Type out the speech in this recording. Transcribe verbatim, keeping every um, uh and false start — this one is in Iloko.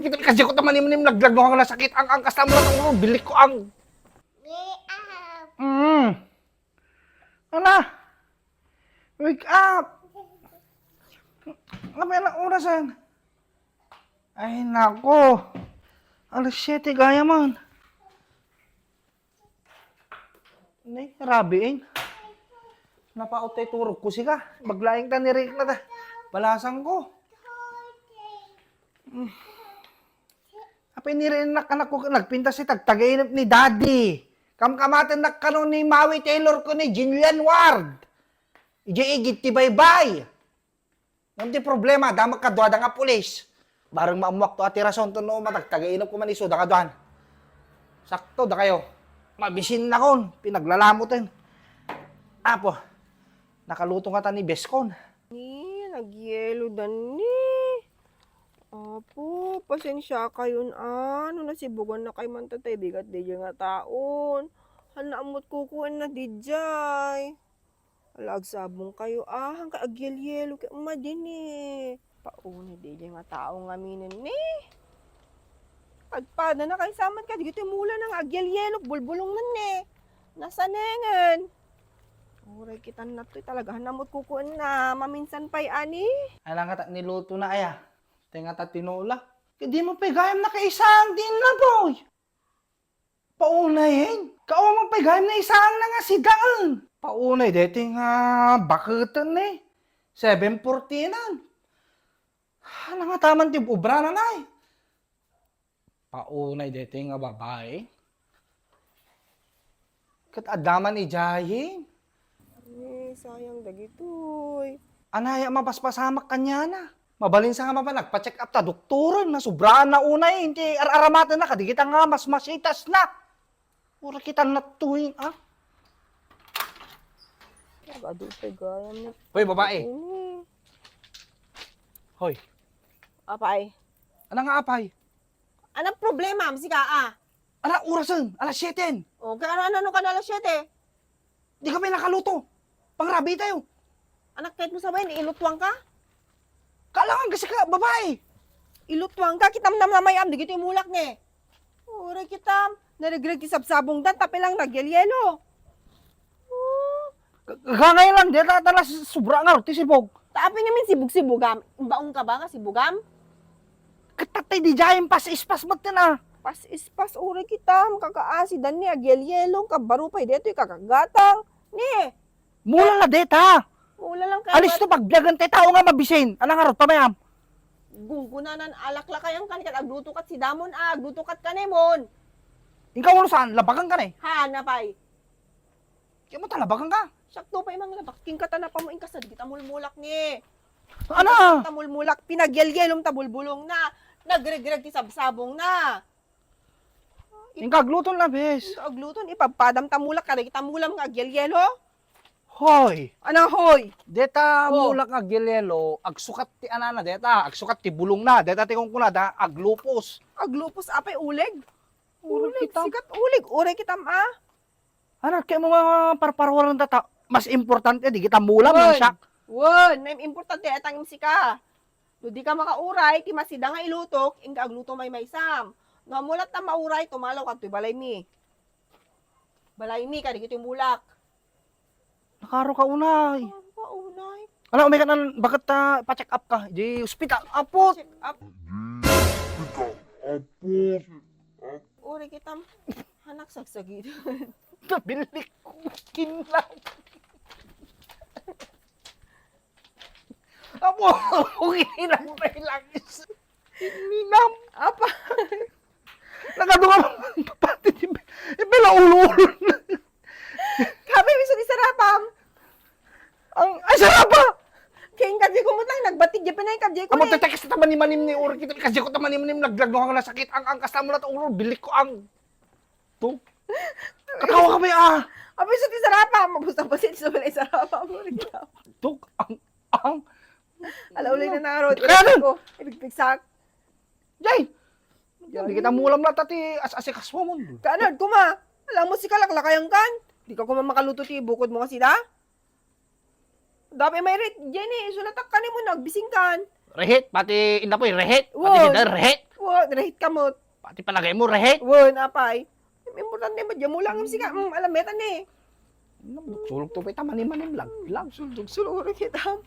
Kita kasi ko taman ni naglag no ang nasakit ang ang kasama ng ulo, bilik ko ang. Mm. Ala. Wake up. Ano ba yung oras yan? Ay, nako. Alas siyete gaya man. Ni, rabiin. Napaot tayo turog ko sika. Maglaing ta ni Rick na ta. Balasang ko. Mm. Apay ni Rick, anak, anak ko, nagpintas si tagtagainip ni Daddy. Kamkamaten na kano ni Maui Taylor ko ni Jillian Ward. Ijay igit ti baybay. Ngem ti problema, adda met kaduada nga pulis. Bareng maammoak to a ti rason to no matagtagainep ko man isu da kaduan. Sakto dakayo. Mabisinnakon, pinaglalamoten. Apo, nakaluto ngata ni bestkon. Ni, nagyelo da ni. Apo, pasensiakayon a no nasibugannakayo man ta tay bigat daydiay nga taon. Haan ammot kukuenna daydiay. Ala, agsabong kayo, ah, haan kay agyelyelo kay umadin, eh. Paunay daydiay nga tao ngaminen, eh. Padpadanakayo sa met kadagitoy mula na nga agyelyelo, bulbulong na ni. Nasanengen. Uray kitan nattoy talaga, haan ammot kukuenna, maminsan pay ani. Ala ngata niluto na aya. Tay ngata tinola. Kay di mo pay gayam nakaisang din na, boy. Paunay, eh. Kaawam pay gayam na isang na nga sidaen. Paunay, deti nga baketen, eh. Seven forty na. Hala nga taman ti obra na, nay. Paunay, deti nga babae. Ket adda man idiay. Eh, sayang dagitoy. Anaya mapaspasamak kaniana. Mabalin sa nga mapan nagpa-check up ta doktoren, nasubraan na unay, inti ar-aramaten na, kadagita nga mas masitas na. Ura kita natuy, ah. Nagadu pay gayam ni. Hoy, babae. Ini. Hoy. Apay. Ano nga apay? Ano problema, sika, ah? Ala, orasen, alas siete. O, kaya ano, ano, ano ka na alas siete? Di ka pay nakaluto. Pangrabi tayo. Anak, kahit mo sabayan, ilutuan ka? Kailangan kasi ka, babae. Ilutuan ka, kitam namnamayam, di gito imulak ni. Uray kitam, naregreg ti sabsabong dan, tapi lang nagyelyelo. Oh. Ka-, kangay lang, di ta, tala, sobra nga, ti sibog. Tapi ngamin sibog-sibogam, imbaon ka ba nga sibogam? Katatay di dyan, pas-ispas, ba't ka na? Pas-ispas, uray kitam, kakaasi, dan ni, agyelyelo, kabaro pay, detoy, kakagatang. Ni, Mula na deta. Mula lang kayo. Alis to pagbiagan ti tao nga mabisin. Anang arot pamayam? Gunggunanan alaklakayan kan kat agluto kat si Damon, ah, agluto kat kanemon. Ikaw ano saan? Labakan ka na eh. Ha, napay. Kaya mo talabakan ka? Siak to pa imang labak. King katana pa mo ingkasad kita mulmulak ni. Ano? Kita mulmulak, pinagyelyelom ta bulbulong na. Nagregreg ti sabsabong na. Inka agluton, labis. Inka agluton, ipadpadam ta mulak, kadagita mulam nga agyelyelo. Hoy! Ano, hoy? Deta Oh. mulak nga agyelyelo, agsukat ti anana, deta, agsukat ti bulong na, deta ti kunkuna, da, aglupos. Aglupos, apay, uleg? Uleg Uleg, kita. sikat, uleg, uray kitam, ah. Ano, kaya mo nga parparwaran ta, ta-, mas importante, di kita mulam, Wen. siak. Wen, may importante, atang imsika. No di ka makauray, ti masida nga ilutok, inka agluto maymaysam. No, amulat ta mauray, tumalaw kadtoy balay mi. Balay mi, kadagitoy mulak. Nakaro ka unay. Nakaro ka unay. Ala, umay ka na, bakit ta pa-check up ka? Di hospital, apot! Check up. Hospital, apot! Uri kitam, anak sagsagid. Nabilik ko, kinlaw. Apo, okay lang, may langis. Ninam. Apa? Nakadunga pati di, ipila ulo-ulo. Kami, miso ni Sarapam. Ang, ay, Sarapa! Kaya yung kadya ko mo lang, nagbatid, di pa na yung kadya ko Amo, eh. Tetext ta manim-manim ni Uri, kita, kadya ko ta manim-manim, naglag no, ang nasakit, ang, ang kasta mo na to, ulo, bilik ko ang, to. Katawa ka ba, ah? Abi, sa ti Sarapa, mabusta pa si, sa balay Sarapa, mo rin ka. Tuk, ang, ang. Ala, uli na naro, Kaya ibigpigsak ko, ibigpigsak. Jay! Jay. Di kita mulam na tati as-, asikas mo mo. Kaanad, kuma? Alam mo, si kalaklakayan kan? Di ka kuma makaluto ti bukod mo kasi da? Dapat may rit, Jenny, sulatak ka ni mo, nagbising kan. Rehit, pati inda po, eh, rehit. Pati Wow. Dida, rehit. Wa, rehetkamo. Pati palagaymo, rehet? Wen, apay. Importante met, diak mo lang sika, mm, alam, metan ni. Nagsulog to, pay, ta manimanim lang. Lang. Suldog, suldog, kita.